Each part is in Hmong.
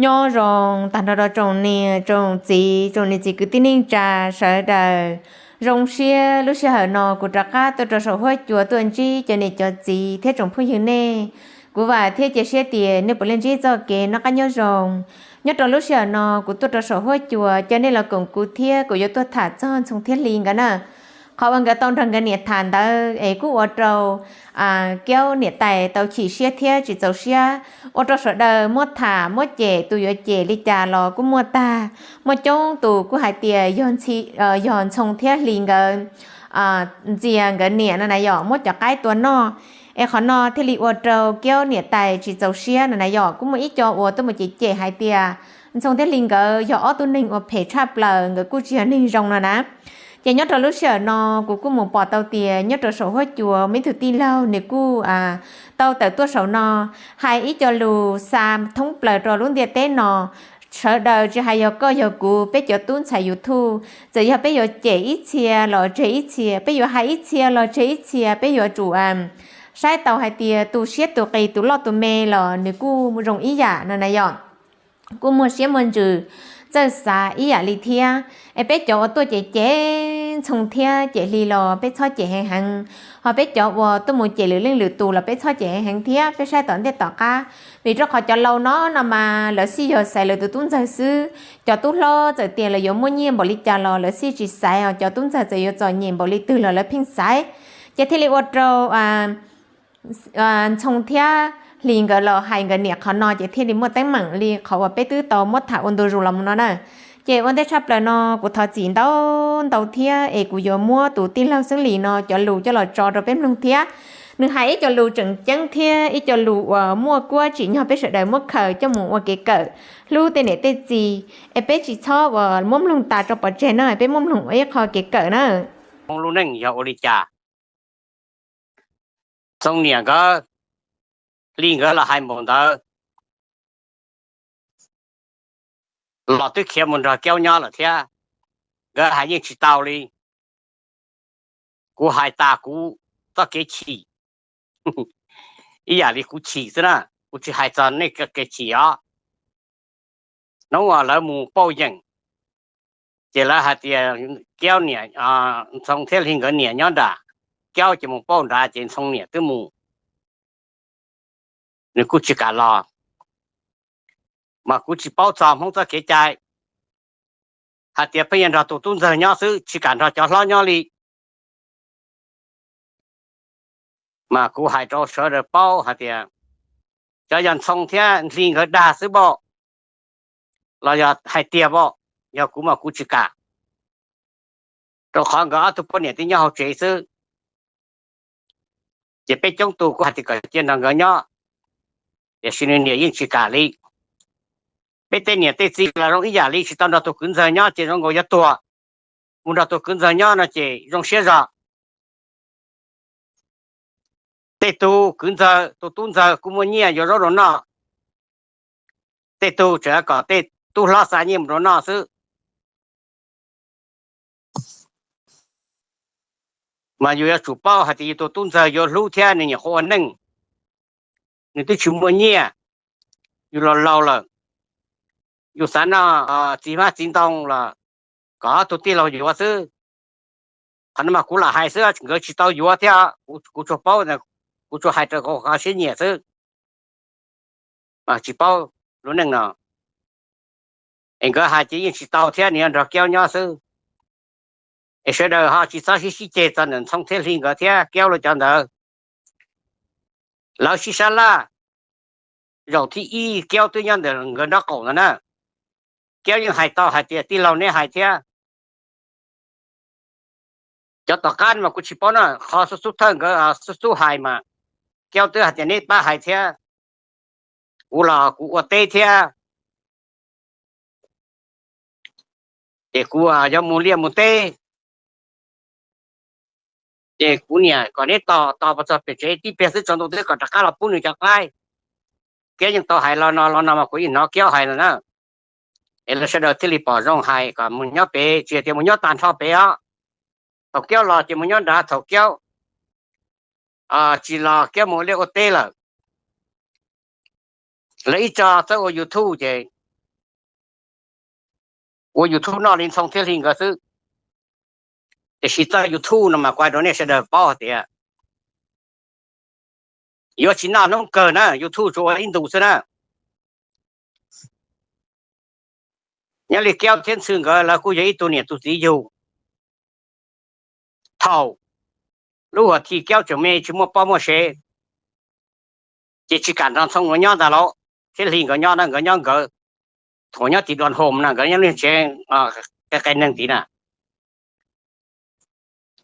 Nyob zoo tag nrho rau tsoom niam tsoom txiv, tsoom niam txiv kwv tij neej tsa sawv daws. Zoo siab lub sij hawm no kuv rov qab tuaj rau saum huab cua tuaj ntsib cov niam cov txiv thiab tsoom phooj ywg nej. Kuv vam thiab cia siab tias nej puav leej ntsib txoj kev noj qab nyob zoo. Nyob rau lub sij hawm no kuv tuaj rau saum huab cua coj nej los koom kuv thiab kuv yuav tuaj tham txog Ntxhoo thiab Hli nkawd na. Qhov uas nkawd tau nrog nkawd niam tham ntawd es kuj ua rau Kiaub niam tais tau chim siab thiab tsis txaus siab, ua rau sawv daws muab tham muab cem, tus yuav cem li cas los kuj muaj tag. Muaj coob tus kuj hais tias yog Ntxhoo thiab Hli nkawd ntxias nkawd niam no na yom, muab cov qaib tua noj. Es qhov no thiaj li ua rau Kiaub niam tais tsis txaus siab no na yom. Kuj muaj ib co uas tuaj mus cem cem hais tias Ntxhoo thiab Hli nkawd yog ob tug neeg uas phem tshaj plaws, nkawd kuj tsis yog neeg zoo no na. Ces nyob rau lub sij hawm no kuv kuj mus pom tau tias nyob rau saum huab cua muaj ib tug tij laug nws kuj tau tawm tuaj saum no hais ib co lus xa thoob plaws rau lub ntiaj teb no. Sawv daws tsis hais yog koj yog kuv, peb cov tub ntxhais YouTube, txawm yog peb yuav cem ib txhia los tseg ib txhia, peb yuav hais ib txhia los tseg ib txhia, peb yuav tsum saib tau hais tias tus siab tus qis tus loj tus me los nws kuj zoo ib yam no na yom. Kuj muaj siab muaj ntsws, txawj xav ib yam li thiab. Es peb cov uas tuaj cem cem Ntxhoo thiab cem Hli los peb txhob cem heev heev, ho peb cov uas tuaj mus cem lwm leej lwm tus los peb txhob cem heev heev thiab. Peb saib tom ntej tom qab, vim rau qhov cov laus no no mas lawv xij yog xaiv lawv tus tub ntxawg xwb. Cov tub hlob txawm tias lawv yuav muaj nyiaj npaum li cas los lawv xij tsis xaiv, ho cov tub ntxawg txawm yuav txom nyem npaum li twg los lawv pheej xaiv. Ces thiaj li ua rau Ntxhoo thiab Hli nkawd los hais nkawd niam qhov no ces thiaj li muaj teeb meem li qhov uas peb twb tau muab tham ua ntu zus los mus no na. Ces ua ntej tshaj plaws no kuv thov txim ntau ntau thiab es kuv yuav muab tus tij laug Xeeb Lis no cov lus coj los tso rau peb mloog thiab. Nws hais ib co lus tseem ceeb thiab ib co lus uas muaj kuab tsim nyog peb sawv daws muab khaws coj mus ua kev kawm hlub tej niam tej txiv. Es peb tsis txhob uas muab mloog tas rau pov tseg na, peb muab mloog ua ib qho kev kawm na. Lub neej yog ua li cas? Ntxhoo niam nkawd, Hli nkawd los hais npaum ntawd los twb khiav mus nrog Kiaub nyob lawm thiab. Nkawd hais yeej tsis tau li. Kuv hais tas kuv txoj kev chim ib yam li kuv chim xwb na, kuv tsis hais txog nej kev chim os. Hnub uas lawv mus pauj yeem, ces lawv hais tias Kiaub niam, Ntxhoo thiab Hli nkawd niam nyob nram, Kiaub ces mus pauj nrad ces Ntxhoo niam twb mus, nws kuj tsis kam los. Mas kuv tsis paub txog Hmoob txoj kev cai, hais tias pheej yog nrog tus tub ntxawg nyob xwb, tsis kam nrog cov hlob nyob li. Mas kuv hais rau sawv daws paub hais tias cov yog Ntxhoo thiab Hli nkawd dag xwb npaum, los yog hais tiag npaum, yog kuv mas kuv tsis kam, rau qhov nkawd ob tug poj niam twb nyob hauv tsev xwb. Ces peb coob tus kuj hais tias kom cia nrog nkawd nyob, tiam sis nws niam yeej tsis kam li. Peb tej niam tej txiv los zoo ib yam li, tsis tau nrog tus kwv ntxawg nyob ces zoo nkaus yuav tuag, mus nrog tus kwv ntxawg nyob no ces zoo siab zog. Tej tug kwv ntxawg tus tub ntxawg kuj muaj nyiaj yuav zaub rau noj, tej tug tseem kom tej tub hlob xa nyiaj mus rau noj xwb. Mas yus yuav tsum paub hais tias yus tus tub ntxawg yuav hlub thiab nws nyuam qhuav ua neej, nws twb tsis muaj nyiaj, yus los laus lawm, yus xav noj txiv hmab txiv ntoo los kom ob tug tij laug yuav xwb. Qhov no mas kuv lam hais xwb, nkawd tsis tau yuav thiab, kuv tsuas paub, kuv tsuas hais rau qhov siab nyiam xwb. Mas tsis paub lub neej no, es nkawd hais ces yeej tsis tau thiab, nws yog nrog Kiaub nyob xwb. Es sawv daws ho tsis txhob sib sib ceg txog ntawm Ntxhoo thiab Hli nkawd thiab Kiaub lawv cov ntawd. Lawv sib sab laj, zaum thib ib Kiaub twb nyob ntawm nkawd nraub qaum ntawd na. Kiaub yeej hais tau hais tias tij laug neb hais thiab. Cov tom qab mas kuv tsis paub na, qhov xub xub thawj nkawd xub xub hais mas Kiaub twb hais tias neb pab hais thiab, kuv los kuv ua teb thiab, ces kuv yuav mus liaj mus teb, ces kuv niam kom neb tos tos puas txog pem tsev tib pliag xwb tsaus ntuj twb kom rov qab los pub nws cov qaib. Kiaub yeej tau hais los no los no mas kuv yeej hnov Kiaub hais lawm na. Es lawv sawv daws thiaj li pom zoo hais kom mus nyob pem, tsis tias mus nyob tag nrho pem os. Thaum Kiaub los ces mus nyob nrad, thaum Kiaub tsis los Kiaub mus ua liaj ua teb lawm. Lawv ib tso txawb ua YouTube ces ua YouTube noj li Ntxhoo thiab Hli nkawd xwb. Tiam sis txoj YouTube no mas kuv hais rau nej sawv daws paub hais tias yuav tsis noj hnub kawg na, YouTube tsuas ua ib ntus xwb na. Nyob li Kiaub thiab Ntxhw nkawd lawv kuj yog ib tug niam tug txiv yug. Thaum lub huam thim Kiaub tseem me tsis muaj poj muaj sev, ces tsis kam nrog Ntxhoo nkawd nyob ntag lauj, thiab Hli nkawd nyob na, nkawd nyob nkawd. Thaum nyob tim Dua Hoos na, nkawd nyob lub tsev qe qe neeg tid na,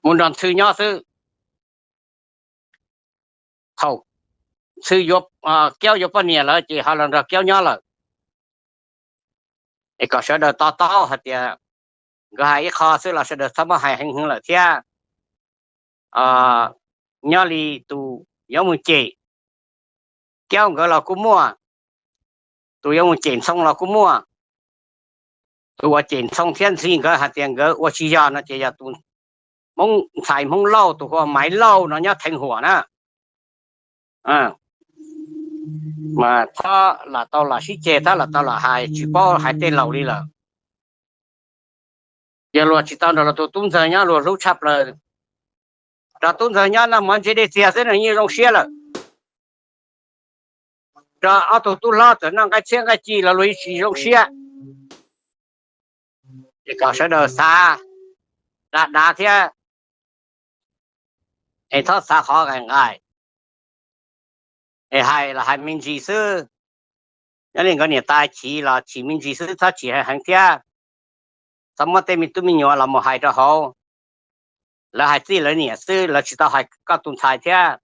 mus nrog Ntxhw nyob xwb. Thaum Ntxhw yuav, Kiaub yuav poj niam lawm ces ho los nrog Kiaub nyob lawm. Es kom sawv daws to taub hais tias nkawd hais ib qho xwb los sawv daws txhob muab hais heev heev lawm thiab. Nyob li tus yuav mus cem Kiaub nkawd los kuj muaj, tus yuav mus cem Ntxhoo los kuj muaj. Tus uas cem Ntxhoo thiab Ntxhw nkawd hais tias nkawd ua tsis yog no ces yog tus Hmoob ntxhais Hmoob Lauj, tus hu ua Maiv Lauj no nyob Theej Huam na. Mas txhob lam tau lam sib ceg, txhob lam tau lam hais, tsis paub hais tej laus li lawm. Yog luag tsis tau nrog luag tus tub ntxawg nyob luag hlub tshaj plaws. Nrog tub ntxawg nyob noj mov ntse dej txiag xwb nws yeej zoo siab lawm. Nrog ob tug tub hlob txawm noj nqaij txhiab nqaij ci los luag yeej tsis zoo siab. Es kom sawv daws xav dav dav thiab, es txhob xav qhov nqaim nqaim, es hais los hais me ntsis xwb. Nyob li nkawd niam tais chim los chim me ntsis xwb, txhob chim heev thiab. Txhob muab tej me tub me nyuam los mus hais rau hauv. Lawv hais txij lawv niam xwb, lawv tsis tau hais koj tus ntxhais thiab.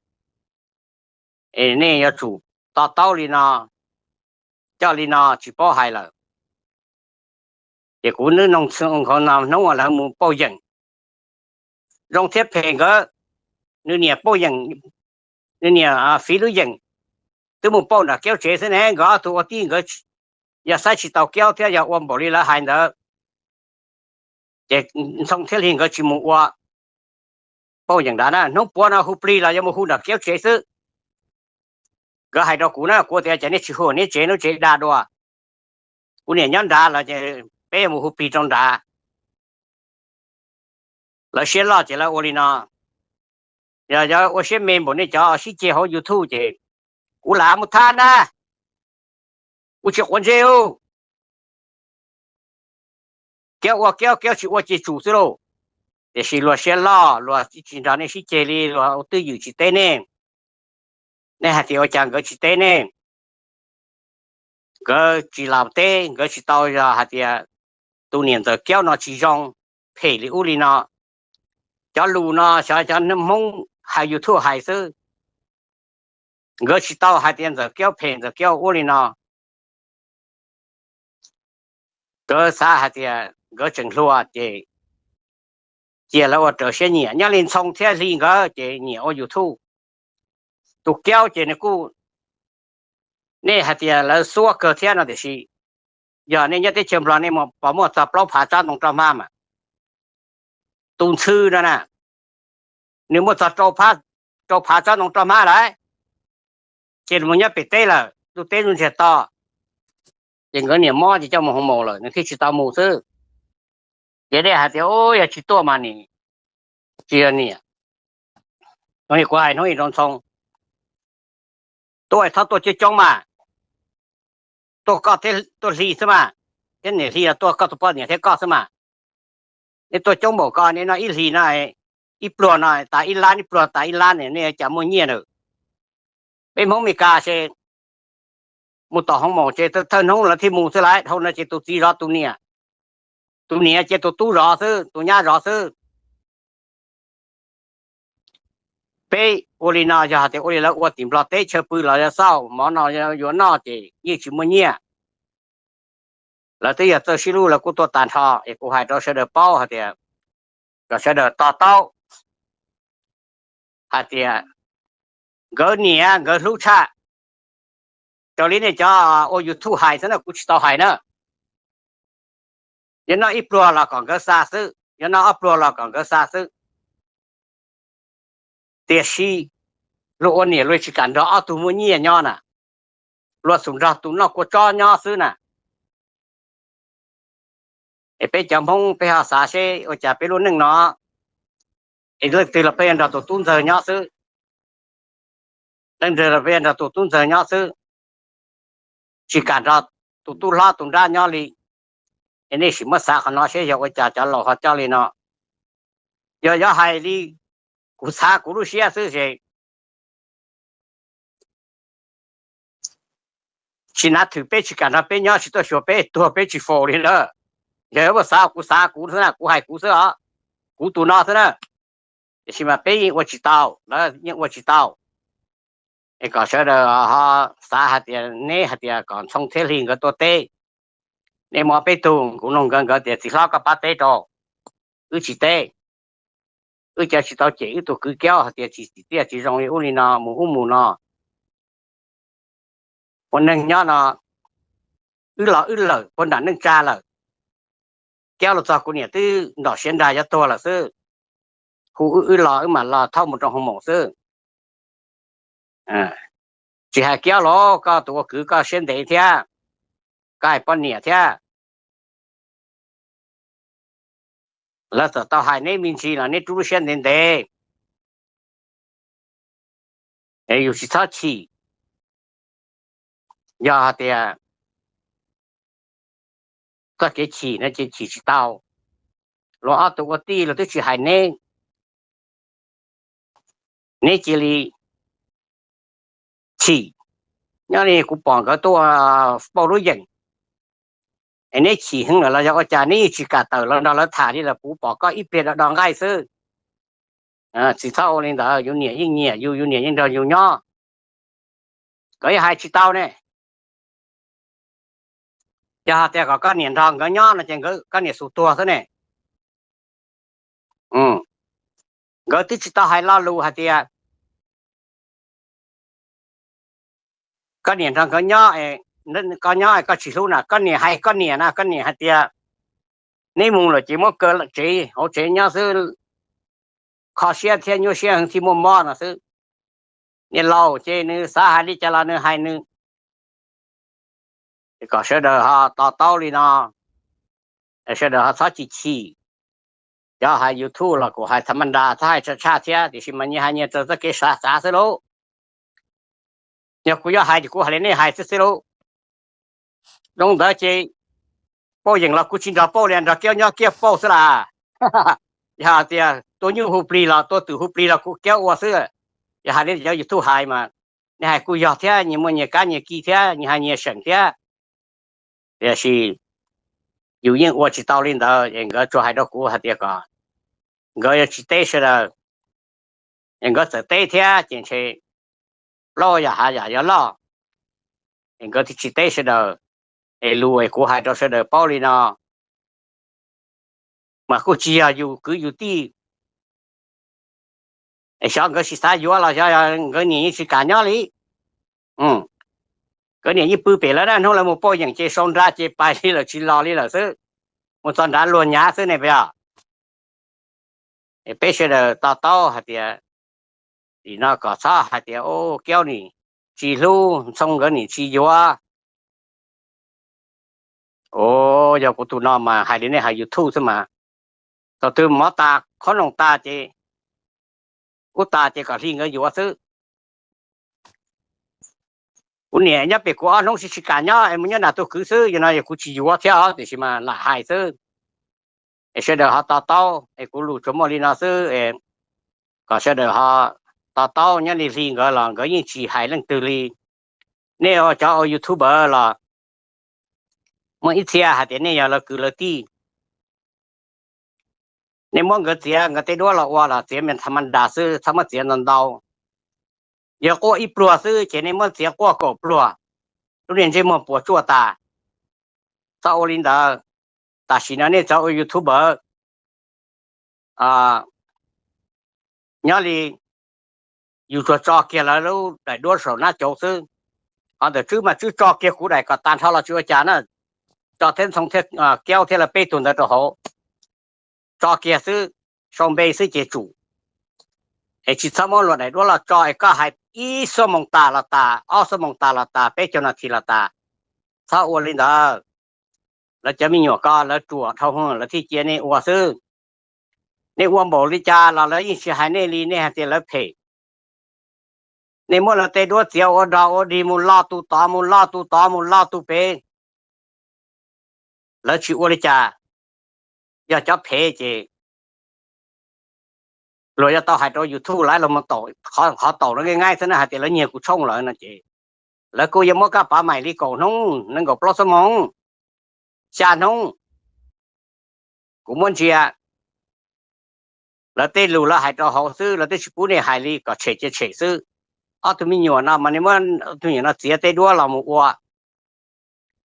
Es nej yuav tsum to taub li no, coj li no tsis paub hais lawm. Ces kuv nws noog txhw nkawd no hnub uas lawv mus pauj yeem, zoo thiab phem nkawd, nws niam pauj yeem, nws niam fiv lub yeem twb mus pauj nram Kiaub tsev xwb ne, nkawd ob tug ua tij nkawd yog saib tsis taus Kiaub thiab yog ua npaum li lawv hais ntawd, ces Ntxhoo thiab Hli nkawd tsis mus ua pauj yeem nrad na. Hnub puav no hu plig los yuav mus hu nram Kiaub tsev xwb. Nkawd hais rau kuv na, kuv tias cas nej tsis hu neb tsev, neb tsev dag dua. Kuv niam nyob nrad los ces peb mus hu plig rau nrad. Lawv siab loj ces lawv ua li no. Yog yog ua siab me npaum nej cov sib ceg hauv YouTube ces kuv lam mus thab na, kuv tsis quav ntsej u. Kiaub ua Kiaub, Kiaub tsis ua ces tsum xwb lauj. Tiam sis luag siab loj, luag tsis nrog nej sib ceg li, luag twj ywm tsis teb nej. Nej hais tias ua cas nkawd tsis teb nej? Nkawd tsis los teb, nkawd tsis tau yog hais tias tus niam ntxawm Kiaub no tsis zoo, phem li ub li no. Cov lus no xyov cov Hmoob hais YouTube hais xwb. Nkawd tsis tau hais tias ntxawm Kiaub phem, ntxawm Kiaub ua li no. Nkawd xav hais tias nkawd tseem hluas ces cia lawv ua raws siab nyiam. Nyob li Ntxhoo thiab Hli nkawd ces nyiam ua YouTube. Tus Kiaub ces nws kuj, nej hais tias lawv xuab kawg thiab no tiam sis yog nej nyob teb chaws Nplog nej pom muaj txog plaub phav tsob ntoo roj hmab mas. Tus Ntxhw no na, nws muaj txog rau phav tsob ntoo roj hmab lawm, ces nws mus nyob pem teb lawm, ntuj teb ntuj ntsiag to, ces nkawd niam mob ces coj mus hoo maus lawm nws thiaj tsis tau mus xwb. Ces nej hais tias u yog tsis tuaj mas nim tsis yog niam. Kuv hais hnub ib rau Ntxhoo, tuaj txhob tuaj coob coob mas, tuaj koj thiab tuaj Hli xwb mas, thiab niam Hli los tuaj koj tus poj niam thiab koj xwb mas. Nej tuaj coob npaum ko, nej noj ib hlis no, ib pluag no tas ib lab, ib pluag tas ib lab, nej cas muaj nyiaj lawm? Peb Hmoob Mes Kas ces mus tom hoo maum ces thawj hnub lawv thiaj mus xwb lauj. Dhau no ces tus txiv zov tus niam, tus niam ces tus tub zov xwb, tus nyab zov xwb. Peb ua li no yog hais tias ua li lawv ua tim Nplog teb, chaw pw los yog xauj mov no yuav noj ces yeej tsis muaj nyiaj. Lawv twb yog txawj sib hlub lawv kuj tuaj tag nrho, es kuv hais rau sawv daws paub hais tias kom sawv daws to taub hais tias nkawd niam nkawd hlub tshaj. Raws li nej cov ua YouTube hais xwb na, kuv tsis tau hais na. Yog noj ib pluag los kom nkawd xa xwb, yog noj ob pluag los kom nkawd xa xwb. Tiam sis luag ua niam luag tsis kam nrog ob tug muaj nyiaj nyob na, luag xum nrog tus noj kua tsob nyob xwb na. Es peb cov Hmoob peb ho xav seb ua cas peb lub neej no es leej twg los peb yuav nrog tus tub ntxawg nyob xwb, leej twg los peb yuav nrog tus tub ntxawg nyob xwb, tsis kam nrog tus tub hlob tus nrab nyob li. Es nej sim muab xav qhov no seb yog ua cas cov laus ho coj li no. Yog yuav hais li kuv xav kuv lub siab xwb ces tsis nav thwm peb tsis kam nrog peb nyob, tsis tuaj xyuas peb, tuag peb tsis faus li na. Yog muaj xav kuv xav kuv xwb na, kuv hais kuv xwb os, kuv tus no xwb na. Tiam sis mas peb yeej ua tsis tau, lawv yeej ua tsis tau. Es kom sawv daws ho xav hais tias neb hais tias kom Ntxhoo thiab Hli nkawd tuaj teb, neb muab peb tug, kuv nug nkawd, nkawd tias txiv hlob koj pab teb rau, wb tsis teb. Wb cov tsis tau cem wb tus kwv Kiaub hais tias tsis tsim txiaj tsis zoo li ub li no mus ub mus no. Ua neeg nyob no wb los wb lawm puag nram neej tsa lawm, Kiaub los txog kuv niam twb ntom siav nrag yuav tuag lawm xwb. Hu wb wb los wb mam los thauj mus rau hoo maum xwb. Tsis hais Kiaub los koj tus ua kwv koj siab ntev thiab, koj hais poj niam thiab. Lawv txawm tau hais neb me ntsis los neb rub lub siab ntev ntev, es yus tsis txhob chim. Yog hais tias txoj kev chim no ces chim tsis tau. Luag ob tug ua tij luag twb tsis hais neb, neb cia li chim. Nyob li kuv pom nkawd tuaj pauj lub yeem, es neb chim heev lawm los yog ua cas neb yeej tsis kam tawm los nrog lawv tham li lawm, kuv pom koj ib pliag do do nqaij xwb. Tsis txhob ua li ntawd, yus niam yeej nyiam yus, yus niam yeej nrog yus nyob. Nkawd yeej hais tsis tau ne. Yog hais tias kom koj niam nrog nkawd nyob no ces koj niam xub tuag xwb ne. Nkawd twb tsis tau hais lo lus hais tias koj niam nrog nkawd nyob, koj nyob koj tsis hlub na. Koj niam hais, koj niam na, koj niam hais tias neb mus lawm ces muab kaw tsev hauv tsev nyob xwb, kho siab thiab nyuaj siab heev thiaj muaj mob no xwb. Niam laus ces nws xav hais li cas los nws hais nws. Kom sawv daws ho to taub li no, sawv daws ho txhob chim chim. Cov hais YouTube los kuv hais tha ma nra, txhob hais tshaj tshaj thiab, tiam sis mas nyias hais nyias raws txoj kev xav xav xwb lauj. Yog kuv yuav hais ces kuv hais li nej hais xwb xwb lauj. Zoo ntawd ces pauj yeem los kuv tsis nrog pauj li, nrog Kiaub nyob Kiaub pauj xwb las. Yog tias tua nyuj hu plig los tua twm hu plig los kuv Kiaub ua xwb. Yog hais li cov YouTube hais mas, nej hais kuj yog thiab, nyias muaj nyias kab nyias ki thiab, nyias hais nyias seem thiab. Tiam sis yus yeej ua tsis tau li ntawd es nkawd tsuas hais rau kuv hais tias kom nkawd yuav tsis teb sawv daws. Es nkawd txawm teb thiab ces ntshe plaub yam hav yam yuav loj, es nkawd thiaj tsis teb sawv daws. Es lus es kuv hais rau sawv daws paub li no mas kuj tsis yog yus kwv yus tij, es xyov nkawd tsis xav yuav los xyov nkawd niam yeej tsis kam nyob li. Nkawd niam yeej pw pem lawv na, hnub lawv mus pauj yeem ces sau nra ces pais li lawm tsis los li lawm xwb. Mus txog nrad luag nyav xwb ne puas yog? Es peb sawv daws to taub hais tias, nim no kom txhob hais tias Kiaub nim tsis hlub, Ntxhoo nkawd nim tsis yuav. Os, yog kuv tus no mas hais li nej hais YouTube xwb mas, thaum twg mov tas khob noom tas ces, kub tas ces kom Hli nkawd yuav xwb. Kuv niam nyob pem kuv ob hnub tsis tsis kam nyob es mus nyob nram tus kwv xwb, yog no yog kuv tsis yuav thiab os, tiam sis mas lam hais xwb. Es sawv daws ho to taub, es kuv lus tsuas muaj li no xwb es kom sawv daws ho to taub. Nyob li Hli nkawd los nkawd yeej tsis hais leej twg li. Nej ua cov ua YouTuber los muaj ib txhia hais tias nej yog lawv kwv lawv tij, nej muab nkawd txiav nkawd tej duab los ua los txiav me tha ma nra xwb, txhob muab txiav ntau ntau. Yog quaj ib pluag xwb ces nej muab txiav quaj kaum pluag, lub niag ntsej muag puas tsuaj tas. Txhob ua li ntawd. Tam sim no nej txawm ua YouTuber, nyob li yus tsuas tso kiag lawv lub daim duab saum nab cauv xwb. Qhov ntawm Tswb mas Tswb tso kiag kuv daim kom tag nrho los tsis ua cas na, tso thiab Ntxhoo thiab Kiaub thiab lawv peb tug ntawd rau hauv, tso kiag xwb, sau npe xwb ces tsum. Es tsis txhob muab luag daim duab los tso es koj hais ib xuab moos tas los tas, ob xuab moos tas los tas, peb caug nas this los tas. Txhob ua li ntawd. lawv cov me nyuam ko lawv ruam dhau hwv lawv thiaj cia nej ua xwb. Nej ua npaum li cas los lawv yeej tsis hais nej li, nej hais tias lawv phem. Nej muab lawv tej duab txiav ua dog ua dig mus loj tus tod mus loj tus tod mus loj tus pem, lawv tsis ua li cas. Yog cov phem ces luag yuav tau hais rau YouTube lawv los mus taum, qhov taum no nqaij nqaij xwb na, hais tias lawv nyiag kuv tshooj lawm no ces lawv kuj yuav muab koj pov maim li kaum hnub, nees nkaum plaub xuab moos, xya hnub. Kuv muab ntsia lawv tej lus lawv hais rau hauv xwb, lawv twb tsis pub nej hais li, kom tshem cia tshem xwb. Ob tug me nyuam no mas nej muab ob tug me nyuam no txiav tej duab los mus ua,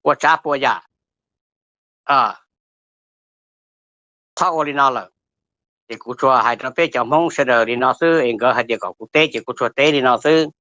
ua tsav pua yam, txhob ua li no lawm. Ces kuv tsuas hais rau peb cov Hmoob sawv daws li no xwb, es nkawd hais tias kom kuv teb ces kuv tsuas teb li no xwb.